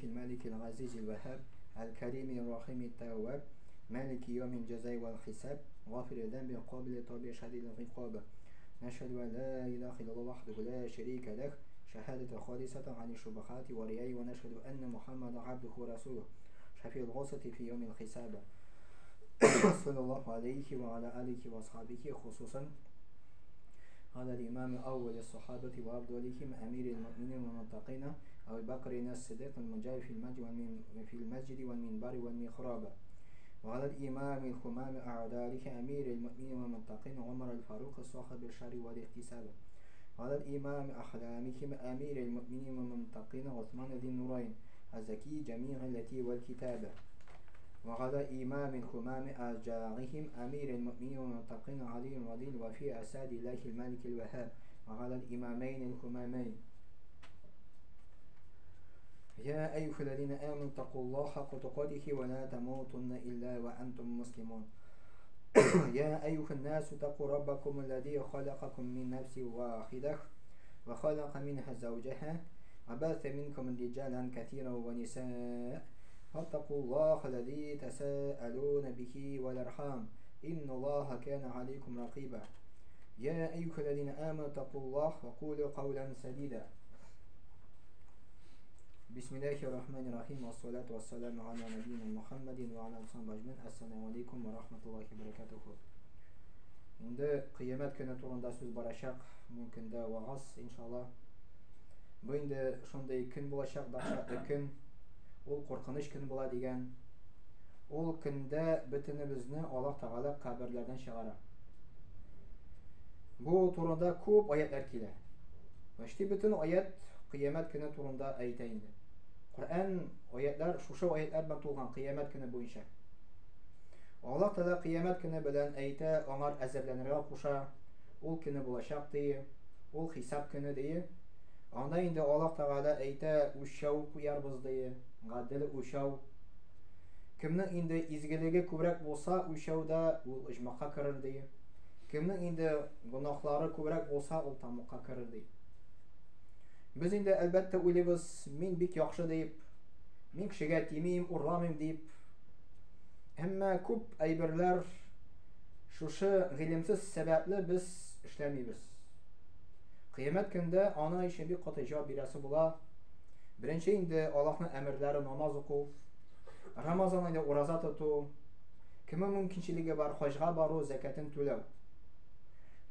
الملك العزيز الوهاب الكريم الرحيم التواب مالك يوم الجزاء والحساب غافر الذنب قابل التوب شديد العقاب. نشهد أن لا إله إلا الله وحده لا شريك له شهادة خالصة عن الشبهات والرياء، ونشهد أن محمدا عبده ورسوله شفيع الغصة في يوم الحساب صلى الله عليه وعلى آله وأصحابه، خصوصا على الإمام أول الصحابة وأفضلهم أمير المؤمنين والمتقين أبي بكر الصديق المجاهد في المسجد والمنبر والمحراب، وعلى الإمام الخمام أعدائه أمير المؤمنين والمتقين عمر الفاروق صاحب الشر والاحتساب، وعلى الإمام أحلامهم أمير المؤمنين والمتقين عثمان ذي النورين الزكي جميع التي والكتاب، وعلى إمام الخمام أرجاعهم أمير المؤمنين والمتقين علي رضي وفي أساد الله الملك الوهاب، وعلى الإمامين الخمامين. يا أيها الذين آمنوا اتقوا الله حق تقاته ولا تموتن إلا وأنتم مسلمون. يا أيها الناس اتقوا ربكم الذي خلقكم من نفس واحدة وخلق منها زوجها وبث منكم رجالا كثيرا ونساء فاتقوا الله الذي تساءلون به والأرحام إن الله كان عليكم رقيبا. يا أيها الذين آمنوا اتقوا الله وقولوا قولا سديدا. بسم الله الرحمن الرحيم والصلاة والسلام على نبينا محمد وعلى آله وصحبه أجمعين. Assalamu alaykum wa rahmatullahi wa barakatuh. Инде кыямәт көне турында сүз барачак. Бу көндә вагаз иншалла. Бу инде шундый көн булачак, дәһшәтле көн. Ул куркыныч көн була дигән. Ул көндә бөтенебезне Аллаһ Тәгалә каберләрдән чыгара. Бу турында күп аятлар килә. Почти бөтен аят кыямәт көне турында әйтә инде. Коръән аятлар шушы аятлар белән тулган кыямәт көне буенча. Аллаһ Тәгалә кыямәт көне белән әйтә, аңар әзерләнергә куша. Ул көне булачак ди, ул хисап көне ди. Анда инде Аллаһ Тәгалә әйтә, үлчәү куярбыз ди, гадел үлчәү. Кемнең инде изгелеге күбрәк булса, үлчәүдә ул оҗмахка керер ди. Кемнең инде гөнаһлары күбрәк булса, ул тамукка керер ди. Без инде әлбәттә уйлыйбыз, мин бик яхшы дип, мин кешегә тимим, урламыйм дип. Әмма күп әйберләр шушы гыйлемсез сәбәпле без эшләмибез. Кыямәт көндә аны өчен бик каты җавап бирәсе була. Беренче инде Аллаһның әмерләре намаз уку, Рамазан аенда ураза тоту, кемнең мөмкинчелеге бар хаҗга бару, зәкәтен түләү.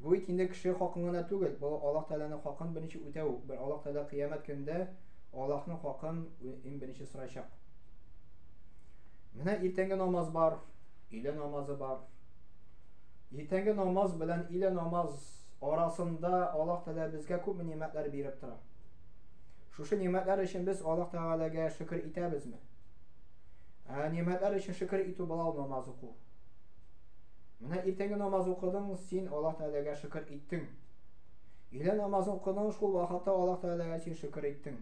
Бу бит инде кеше хакын гына түгел, бу Аллаһ Тәгаләнең хакын беренче үтәү. Бер Аллаһ Тәгалә кыямәт көндә Аллаһның хакын иң беренче сорачак. Менә иртәнге намаз бар, өйлә намазы бар. Иртәнге намаз белән өйлә намаз арасында Аллаһ Тәгалә безгә күп нимәтләр биреп тора. Шушы нимәтләр өчен без Аллаһ Тәгаләгә шөкер итәбезме? Ә нимәтләр өчен шөкер итү була намаз уку. Менә иртәнге намаз укыдың, син Аллаһ Тәгаләгә шөкер иттең. Өйлә намазын укыдың, шул вакытта Аллаһ Тәгаләгә син шөкер иттең.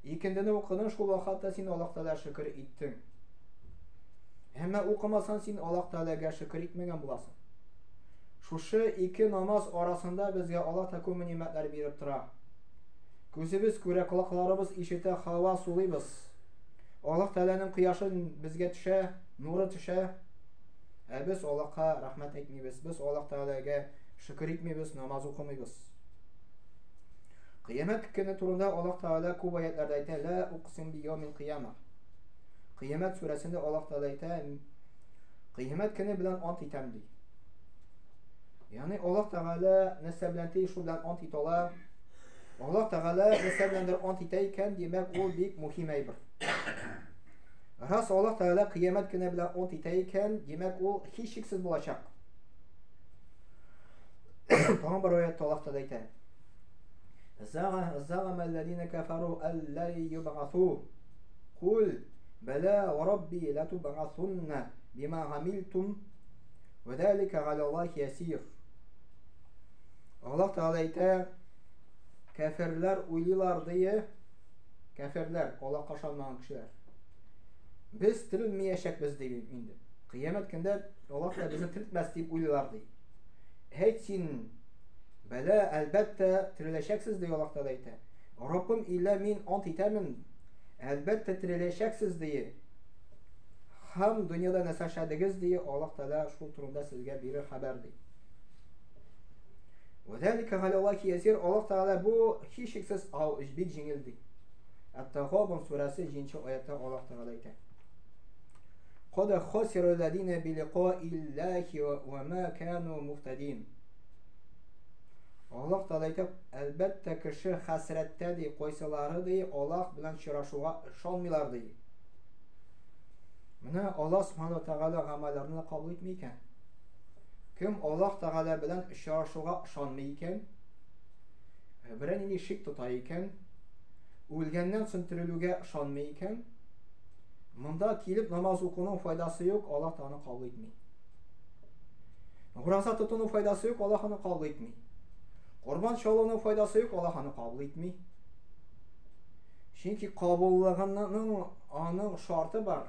Икендене укыдың, шул вакытта син Аллаһ Тәгаләгә шөкер иттең. Әмма укымасаң, син Аллаһ Тәгаләгә шөкер итмәгән буласың. Шушы ике намаз арасында безгә Аллаһ Тәгалә күп нимәтләр биреп тора. Күзебез күрә, колакларыбыз ишетә, һава сулыйбыз. Аллаһ Тәгаләнең кояшы безгә төшә, нуры төшә. Ә без Аллаһка рәхмәт әйтмибез, без Аллаһ Тәгаләгә шөкер итмибез, намаз укымыйбыз. Кыямәт көне турында Аллаһ Тәгалә күп аятларда әйтә: "Ла уқсим би яумил кыяма". Кыямәт сүрәсендә Аллаһ Тәгалә әйтә: "Кыямәт көне белән ант итәм" ди. Ягъни Аллаһ Тәгалә нәрсә белән тиеш, шул белән ант итә ала. Аллаһ Тәгалә нәрсә беләндер ант итә икән, димәк, ул бик мөһим әйбер. Рас Аллаһ Тәгалә кыямәт көне белән ант итә икән, димәк, ул һичшиксез булачак. Тагын бер аятта Аллаһ Тәгалә әйтә: Загама аллазина кафару алла юбгасу. Кул бала ва рабби ла тубгасунна бима гамилтум ва залика галя Аллахи ясир. Аллаһ Тәгалә әйтә: кәферләр уйлыйлар дие, кәферләр, Аллаһка ышанмаган кешеләр. Без терелмәячәкбез ди инде. Кыямәт көндә Аллаһ Тәгалә безне терелтмәс дип уйлыйлар ди. Әйт син, бәлә, әлбәттә, тереләчәксез ди Аллаһ Тәгалә әйтә. Раббым илә мин ант итәмен, Әлбәттә тереләчәксез ди. Һәм дөньяда нәрсә эшләдегез ди, Аллаһ Тәгалә шул турында сезгә бирер хәбәр ди. Вәзалика галаллахи ясир, Аллаһ Тәгалә бу һичшиксез бик җиңел ди. Әт-Тагабун сүрәсе 7 аятта Аллаһ Тәгалә әйтә. Кад хасира ләзина билиқаиллахи ва ма кану мухтадин. Аллаһ Тәгалә әйтә, әлбәттә кеше хәсрәттә ди, кайсылары ди, Аллаһ белән очрашуга ышанмыйлар ди. Менә Аллаһ Субхану Тәгалә гамәлләрне кабул итми икән. Кем Аллаһ Тәгалә белән очрашуга ышанмый икән, берәр нинди шик тота икән, үлгәннән соң терелүгә ышанмый икән, монда килеп намаз укуның файдасы юк, Аллаһ Тәгалә кабул итми. Ураза тотуның файдасы юк, Аллаһ аны кабул итми. Корбан чалуның файдасы юк, Аллаһ аны кабул итми. Чөнки кабуллыгының аның шарты бар.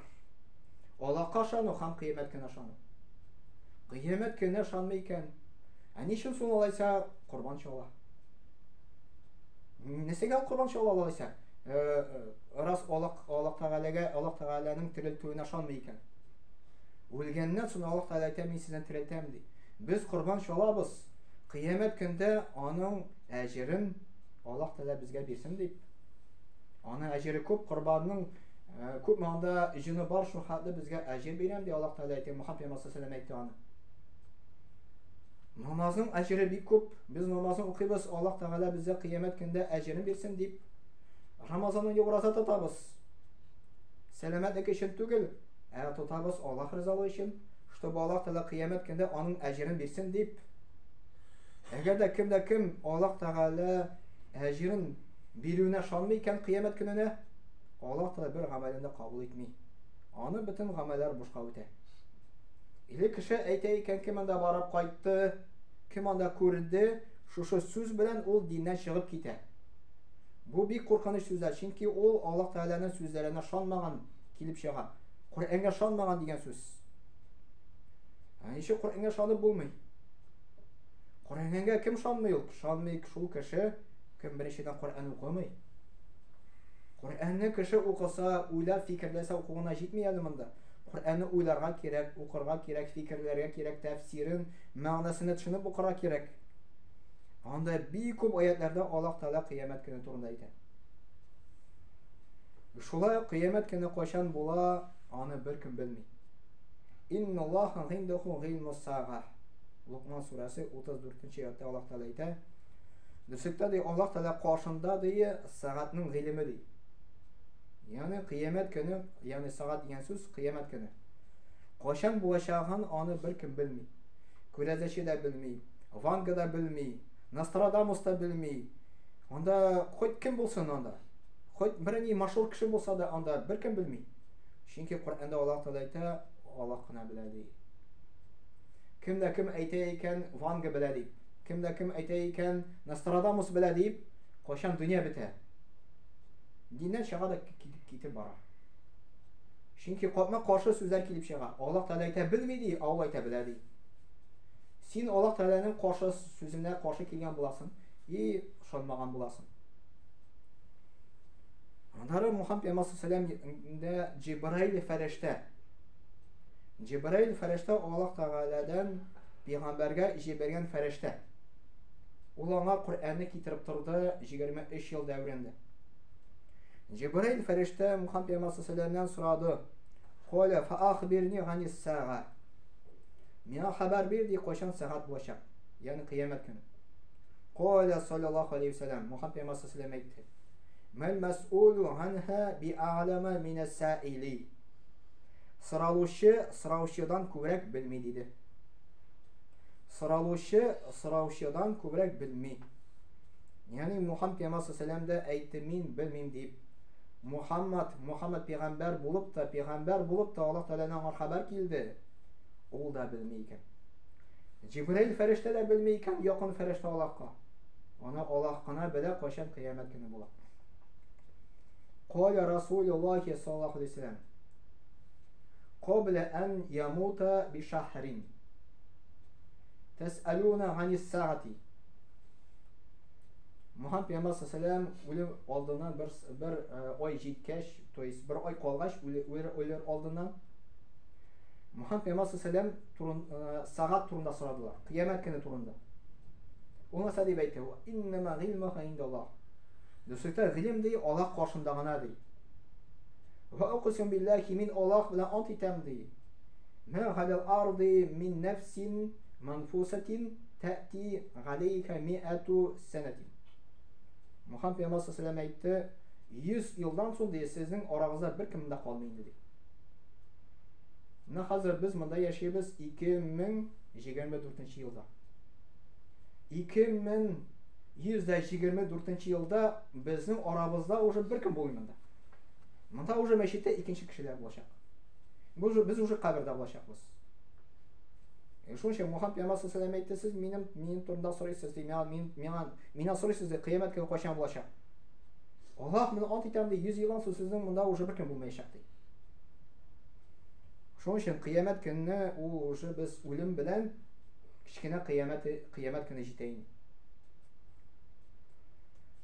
Аллаһка ышану һәм кыямәт көненә ышану. Кыямәт көненә ышанмый икән, ә ни өчен соң алайса корбан чала? Нәрсәгә ул корбан чала алайса? Рас Аллаһ Аллаһ Тәгаләгә, Аллаһ Тәгаләнең терелтүенә ышанмый икән. Үлгәннән соң Аллаһ Тәгалә әйтә, мин сезне терелтәм ди. Без корбан чалабыз. Кыямәт көндә аның әҗерен Аллаһ Тәгалә безгә бирсен дип. Аның әҗере күп, корбанның э, күпме анда җене бар, шул хәтле безгә әҗер бирәм ди Аллаһ Тәгалә әйтте. Мухаммад пәйгамбәр саллаллаху әйтте аны. Намазның әҗере бик күп. Без намазын укыйбыз, Аллаһ Тәгалә безгә кыямәт көндә әҗерен бирсен дип. Рамазанның ураза тотабыз. Сәламәтлек өчен түгел, Ә тотабыз Аллаһ ризалыгы өчен, чтобы Аллаһ Тәгалә кыямәт көндә аның әҗерен бирсен дип. Әгәр дә кем дә кем Аллаһ Тәгалә әҗерен бирүенә ышанмый икән кыямәт көненә, Аллаһ Тәгалә бер гамәлен дә кабул итми. Аны бөтен гамәлләр бушка үтә. Или кеше әйтә икән, кем анда барып кайтты, кем анда күрде, шушы сүз белән ул диннән чыгып китә. Бу бик куркыныч сүзләр, чөнки ул Аллаһ Тәгаләнең сүзләренә ышанмаган килеп чыга. Коръәнгә ышанмаган дигән сүз. Ә ничек Коръәнгә ышанып булмый? Коръәнгә кем ышанмый ул? Ышанмый шул кеше, кем беренчедән Коръән укымый. Коръәнне кеше укыса, уйлап, фикерләсә укуына җитми әле монда. Коръәнне уйларга кирәк, укырга кирәк, фикерләргә кирәк, тәфсирен, мәгънәсенә төшенеп укырга кирәк. Анда бик күп аятларда Аллаһ Тәгалә кыямәт көне турында әйтә. Шулай ук кыямәт көне кайчан була, аны беркем белми. Инналлаһа гиндаху гыйлмус сага. Лукман сүрәсе 34 аятта Аллаһ Тәгалә әйтә. Дөреслектә ди Аллаһ Тәгалә каршында ди сәгатьнең гыйлеме ди. Ягъни кыямәт көне, ягъни сәгать дигән сүз кыямәт көне. Кайчан булачагын аны беркем белми. Күрәзәче дә белми, Ванга да белми, Нострадамус та белми. Анда хоть кем булсын анда. Хоть бер ни машур кеше булса да анда беркем белми. Чөнки Коръәндә Аллаһ Тәгалә әйтә, Аллаһ кына белә ди. Кем дә кем әйтә икән, Ванга белә дип. Кем дә кем әйтә икән, Нострадамус белә дип, кайчан дөнья бетә. Диннән чыга да китеп бара. Чөнки катма каршы сүзләр килеп чыга. Аллаһ Тәгалә әйтә белми ди, ә ул әйтә белә ди. Син Аллаһ Тәгаләнең каршы сүзенә каршы килгән буласың и ышанмаган буласың. Аннары Мухаммад пәйгамбәр саллаллаху Җибраил фәрештә. Җибраил фәрештә Аллаһ Тәгаләдән пәйгамбәргә җибәргән фәрештә. Ул аңа Коръәнне китереп торды 23 ел дәверендә. Җибраил фәрештә Мухаммад пәйгамбәр саллаллаху сорады. Каля фа ахбирни ганис сага. Миңа хәбәр бир ди, кайчан сәгать булачак? Ягъни кыямәт көне. Каля саллаллаху алейхи вәсәләм, Мухаммад пәйгамбәр саллаллаху әйтте. Мәл мәс'улу анха би a'лама мин ас-саили. Соралучы сораучыдан күбрәк белми диде. Соралучы сораучыдан күбрәк белми. Ягъни Мухаммад пәйгамбәр саллаллаху дә әйтте, мин белмим дип. Мухаммад, Мухаммад пәйгамбәр булып та, пәйгамбәр булып та Аллаһ Тәгаләдән аңа хәбәр килде. Ул да белми икән. Җибраил фәрештә дә белми икән, якын фәрештә Аллаһка. Аны Аллаһ кына белә, кайчан кыямәт көне була. Каля Расулуллахи саллаллаху алейхи вәсәлләм. Кабла ан ямута би шахрин. Тәсәлуна ганис саати. Мухаммад пәйгамбәр саллаллаху үлем алдыннан бер ай җиткәч, то есть бер ай калгач, үлер алдыннан Мухаммад пәйгамбәр саллаллаху турын, сәгать турында сорадылар. Кыямәт көне турында. Ул нәрсә дип әйтте? Иннама гыйлмуха индаллаһ. Дөреслектә гыйлем ди Аллаһ каршында гына ди. Ва уксим биллахи мин Аллаһ белән ант итәм ди. Ма галал арди мин нәфсин манфусатин тәти галейха миату сәнәтин. Мухаммад пәйгамбәр саллаллаху әйтте, 100 елдан соң ди сезнең арагызда беркем дә калмый инде ди. Менә хәзер без монда яшибез 2024 елда. 2124 елда безнең арабызда уже беркем булмый монда. Монда уже мәчеттә икенче кешеләр булачак. Без уже кабердә булачакбыз. Шуның өчен Мухаммад пәйгамбәр саллаллаху әйтте, сез минем турында сорыйсыз, ди, миңа миңа миннән сорыйсыз, ди, кыямәт көне кайчан булачак? Аллаһ мине ант итәм, ди, 100 елдан соң сезнең монда уже беркем булмаячак, ди. Шуның өчен кыямәт көнне ул уже без үлем белән кечкенә кыямәт көне җитә инде.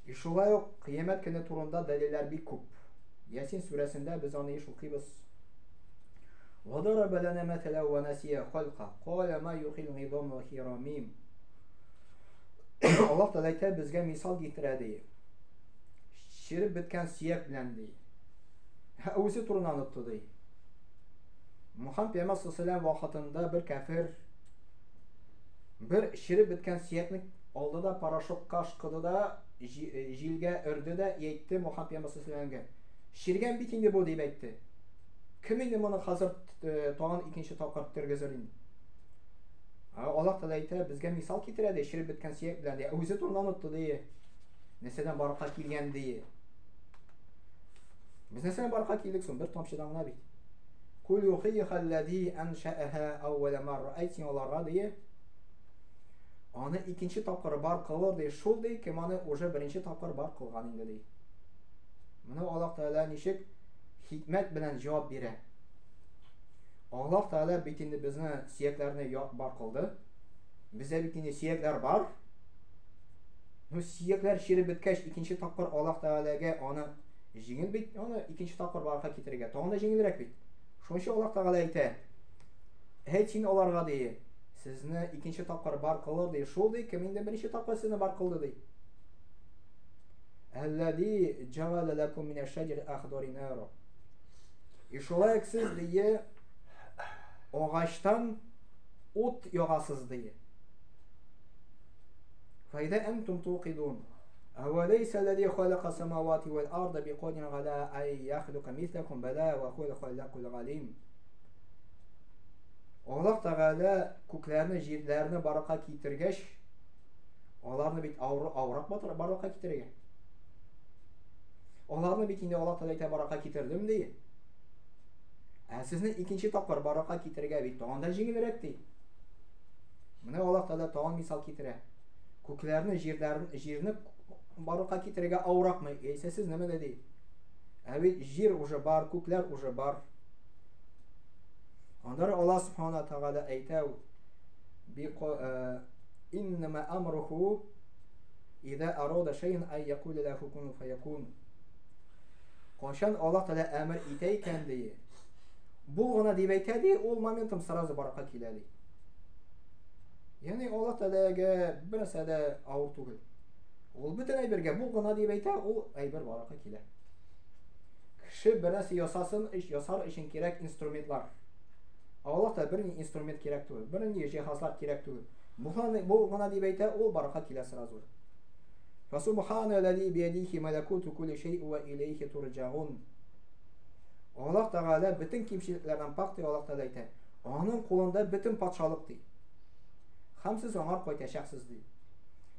И шулай ук кыямәт көне турында дәлилләр бик күп. Ясин сүрәсендә без аны еш укыйбыз. وضرب لنا مثلا ونسي خلقه قال ما يحيي العظام وهي رميم. Аллаһ Тәгалә әйтә, безгә мисал китерә ди. Череп беткән сөяк белән ди. Үзе турында онытты ди. Мухаммад пәйгамбәр саллаллаху вакытында бер кәфер бер череп беткән сөякне алды да порошокка ышкыды да җилгә өрде дә әйтте Мухаммад пәйгамбәр саллаллаху Чергән бит инде бу дип әйтте. Кем инде моны хәзер тагын икенче тапкыр тергезер инде? Аллаһ Тәгалә әйтә, безгә мисал китерә ди, череп беткән сөяк белән ди. Үзе турында онытты ди. Нәрсәдән барлыкка килгән ди. Без нәрсәдән барлыкка килдек соң? Бер тамчыдан гына бит. Кул юхийха аллази аншааха әүвәлә марра. Әйт син аларга ди. Аны икенче тапкыр бар кылыр ди. Шул ди, кем аны уже беренче тапкыр бар кылган инде ди. Моны Аллаһ Тәгалә ничек хикмәт белән җавап бирә. Аллаһ Тәгалә бит инде безне сөякләрне бар кылды. Бездә бит инде сөякләр бар. Ну, сөякләр череп беткәч, икенче тапкыр Аллаһ Тәгаләгә аны җиңел бит, аны икенче тапкыр барлыкка китерергә. Тагын да җиңелрәк бит. Шуның өчен Аллаһ Тәгалә әйтә: "Әйт син аларга ди, сезне икенче тапкыр бар кылыр ди. Шул ди, кем инде беренче тапкыр сезне бар кылды ди. Әлләзи җәгалә ләкум минәш шәҗәри ахдори нара. И шулай ук сез дие агачтан ут ягасыз дие. Фәйдә әнтум туқидун. أوليس الذي خلق السماوات والأرض بقادر على أن يخلق مثلكم بلى وهو الخلاق العليم. Аллаһ Тәгалә күкләрне, җирләрне барлыкка китергәч, аларны бит авыр авырак барлыкка китерергә. Аларны бит инде Аллаһ Тәгалә әйтә барлыкка китердем ди. Ә сезне икенче тапкыр барлыкка китерергә бит тагын да җиңелрәк ди. Менә Аллаһ Тәгалә тагын мисал китерә. Күкләрне, җирләрне, җирне барлыкка китерергә авыракмы? Яисә сез нәмә ди? Ә бит җир уже бар, күкләр уже бар. Аннары Аллаһ Субхана Тәгалә әйтә, иннама амруху иза арада шәйн ай якула лаху кун фаякун. Кайчан Аллаһ Тәгалә әмер итә икән ди, бул гына дип әйтә ди, ул моментом сразу баракка килә ди. Ягъни Аллаһ Тәгаләгә бер нәрсә дә авыр түгел. Ул бөтен әйбергә бул гына дип әйтә, ул әйбер баракка килә. Кеше бер нәрсә ясасын, ясар өчен кирәк инструментлар. Аллаһ та берни инструмент кирәк түгел, берни җиһазлар кирәк түгел. Бул гына дип әйтә, ул баракка килә сразу. Фасубхана аллази биядихи малакуту кулли шәйъ ва илейхи турҗаун. Аллаһ Тәгалә бөтен кимчелекләрдән пакь дип Аллаһ Тәгалә әйтә. Аның кулында бөтен патшалык ди. Һәм сез аңар кайтачаксыз ди.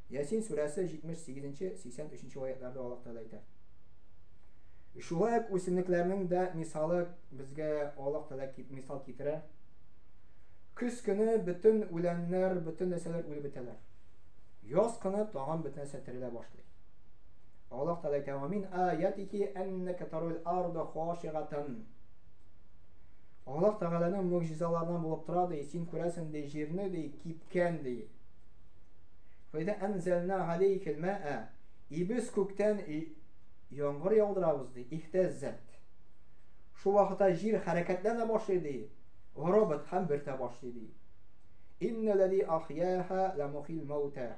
Ясин сүрәсе 78-83 аятларда Аллаһ Тәгалә әйтә. Шулай ук үсемлекләрнең дә мисалы безгә Аллаһ Тәгалә мисал китерә. Көз көне бөтен үләннәр, бөтен нәрсәләр үлеп бетәләр. Яз көне тагын бөтен нәрсә терелә башлый. Аллаһ Тәгалә әйтә: "Ва мин аятихи аннака тарул арда хашигатан." Аллаһ Тәгаләнең могҗизаларыннан булып тора ди, син күрәсең ди, җирне ди, кипкән ди. Фәйдә анзална алейкал ма'a. И без күктән яңгыр яудырабыз, ди. Ихтәззәт. Шул вакытта җир хәрәкәтләнә башлый, ди. Робот һәм бертә башлый, ди. Иннәлләзи ахьяха ламухил маута.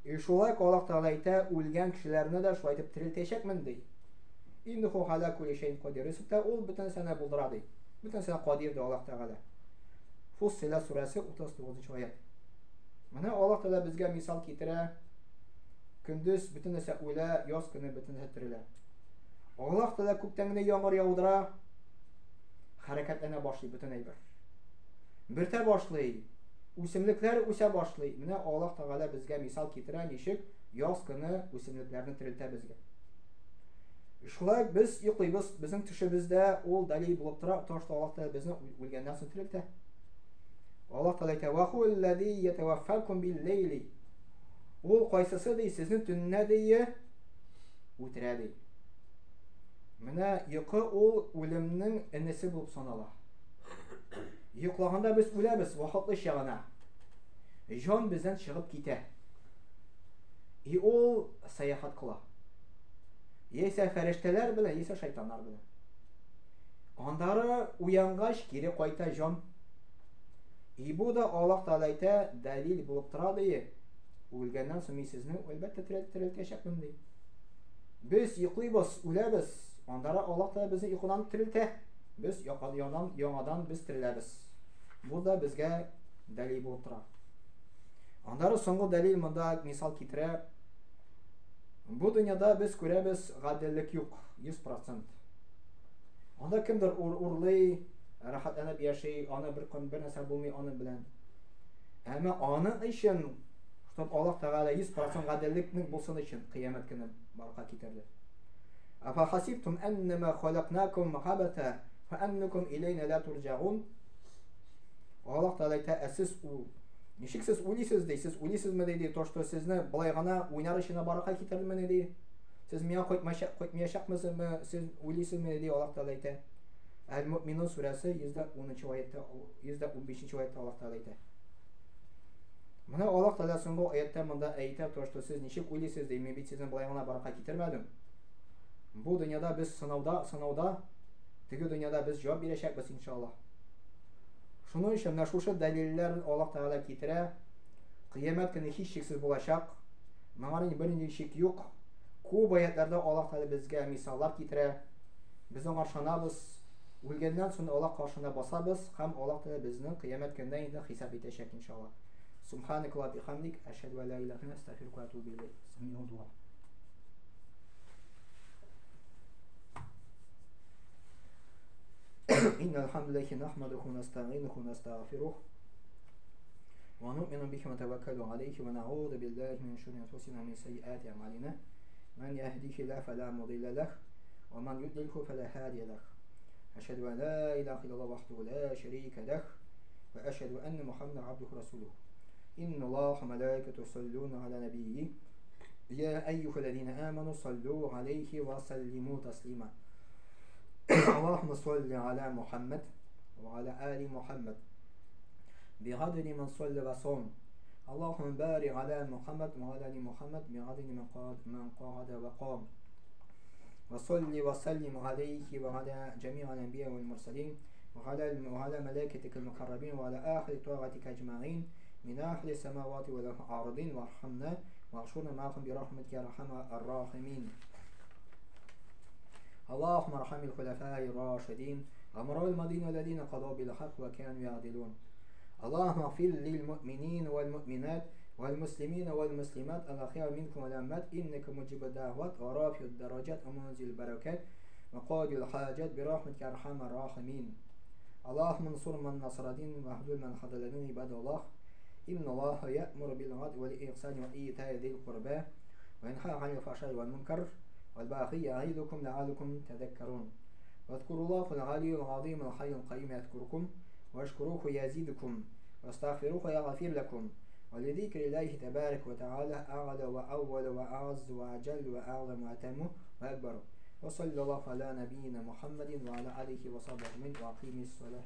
И шулай Аллаһ Тәгалә әйтә, үлгән кешеләрне дә шулай итеп терелтәчәкмен, ди. Иннәһу галя кулли шәйин кадир. Рисүктә ул бөтен нәрсәне булдыра, ди. Бөтен нәрсәгә кадир, ди Аллаһ Тәгалә. Фуссилат сүрәсе 39 аят. Менә Аллаһ Тәгалә безгә мисал китерә. Көндез бөтен нәрсә үлә, яз көне бөтен нәрсә терелә. Аллаһ Тәгалә күктән генә яңгыр яудыра, хәрәкәтләнә башлый бөтен әйбер. Бертә башлый, үсемлекләр үсә башлый. Менә Аллаһ Тәгалә безгә мисал китерә, ничек яз көне үсемлекләрне терелтә безгә. Шулай без йоклыйбыз, безнең төшебездә ул дәлил булып тора, то, что Аллаһ Тәгалә безне үлгәннән соң терелтә. Аллаһ Тәгалә әйтә: "Ва хуаллази ятаваффакум бил-лейли". Ул кайсысы ди, сезне төннә ди, үтерә ди. Менә йокы ул үлемнең энесе булып санала. Йоклаганда без үләбез вакытлыча гына. Җан бездән чыгып китә. И ул сәяхәт кыла. Яисә фәрештәләр белән, яисә шайтаннар белән. Аннары уянгач кире кайта җан. И бу да Аллаһ Тәгалә әйтә, дәлил булып тора ди. Үлгәннән соң мин сезне әлбәттә терелтәчәкмен ди. Без йоклыйбыз, үләбез. Аннары Аллаһ Тәгалә безне йокыдан терелтә. Без яңадан яңадан без тереләбез. Бу да безгә дәлил булып тора. Аннары соңгы дәлил монда мисал китерә. Бу дөньяда без күрәбез гаделлек юк, 100%. Анда кемдер ур урлый, рәхәтләнеп яши, аны бер көн бер нәрсә булмый аның белән. Әмма аның өчен, чтоб Аллаһ Тәгалә 100% гаделлекнең булсын өчен кыямәт көне барка китерде. Афахасибтум аннама халакнакум габата ва аннакум илейна ла турҗаун. Аллаһ Тәгалә әйтә, ә сез ул ничек сез уйлыйсыз ди, сез уйлыйсызмы ди, то что сезне болай гына уйнар өчен барака китердемени ди. Сез миңа кайтмаячакмысызмы, сез уйлыйсызмы ди, Аллаһ Тәгалә әйтә. Әл-Муъминун сүрәсе 110 аятта, 115 аятта Аллаһ Тәгалә әйтә. Менә Аллаһ Тәгалә соңгы аятта монда әйтә, то что сез ничек уйлыйсыз ди, мин бит сезне болай гына барака китермәдем. Бу дөньяда без сынауда, сынауда, теге дөньяда без җавап бирәчәкбез иншаллаһ. Шуның өчен менә шушы дәлилләрен Аллаһ Тәгалә китерә. Кыямәт көне һичшиксез булачак. Моңа бернинди шик юк. Күп аятларда Аллаһ Тәгалә безгә мисаллар китерә. Без аңа ышанабыз. Үлгәннән соң Аллаһ каршына басабыз һәм Аллаһ Тәгалә безне кыямәт көнендә инде хисап итәчәк иншаллаһ. Субханак ва бихамдик, әшһәду ан ла илаһа илля астагфирука ва атубу илейк. Сәмигъ дуа. إن الحمد لله نحمده ونستعينه ونستغفره ونؤمن به ونتوكل عليه ونعوذ بالله من شرور أنفسنا ومن سيئات أعمالنا من يهديه الله فلا مضل له ومن يضلله فلا هادي له أشهد أن لا إله إلا الله وحده لا شريك له وأشهد أن محمدا عبده ورسوله إن الله وملائكته يصلون على نبيه يا أيها الذين آمنوا صلوا عليه وسلموا تسليما اللهم صل على محمد وعلى آل محمد بعدد من صلى وصوم اللهم بارك على محمد وعلى آل محمد بعدد من قعد وقام وصل وسلم عليه وعلى جميع الأنبياء والمرسلين وعلى ملائكتك المقربين وعلى أهل طاعتك أجمعين من أهل السماوات والأرضين وارحمنا واحشرنا معهم برحمتك يا أرحم الراحمين. اللهم ارحم الخلفاء الراشدين أمراء المدينة الذين قضوا بالحق وكانوا يعدلون. اللهم اغفر للمؤمنين والمؤمنات والمسلمين والمسلمات الأخيار منكم والأموات إنك مجيب الدعوات ورافع الدرجات ومنزل البركات وقاضي الحاجات برحمتك أرحم الراحمين. اللهم انصر من نصر دين واخذل من خذل دين عباد الله. إن الله يأمر بالعدل والإحسان وإيتاء ذي القربى وينهى عن الفحشاء والمنكر والبغي يعظكم لعلكم تذكرون. واذكروا الله العلي العظيم الحي القيوم يذكركم واشكروه يزيدكم واستغفروه يغفر لكم. ولذكر الله تبارك وتعالى أعلى وأول وأعز وأجل وأعظم وأتم وأكبر. وصلى الله على نبينا محمد وعلى آله وصحبه أجمعين وأقيم الصلاة.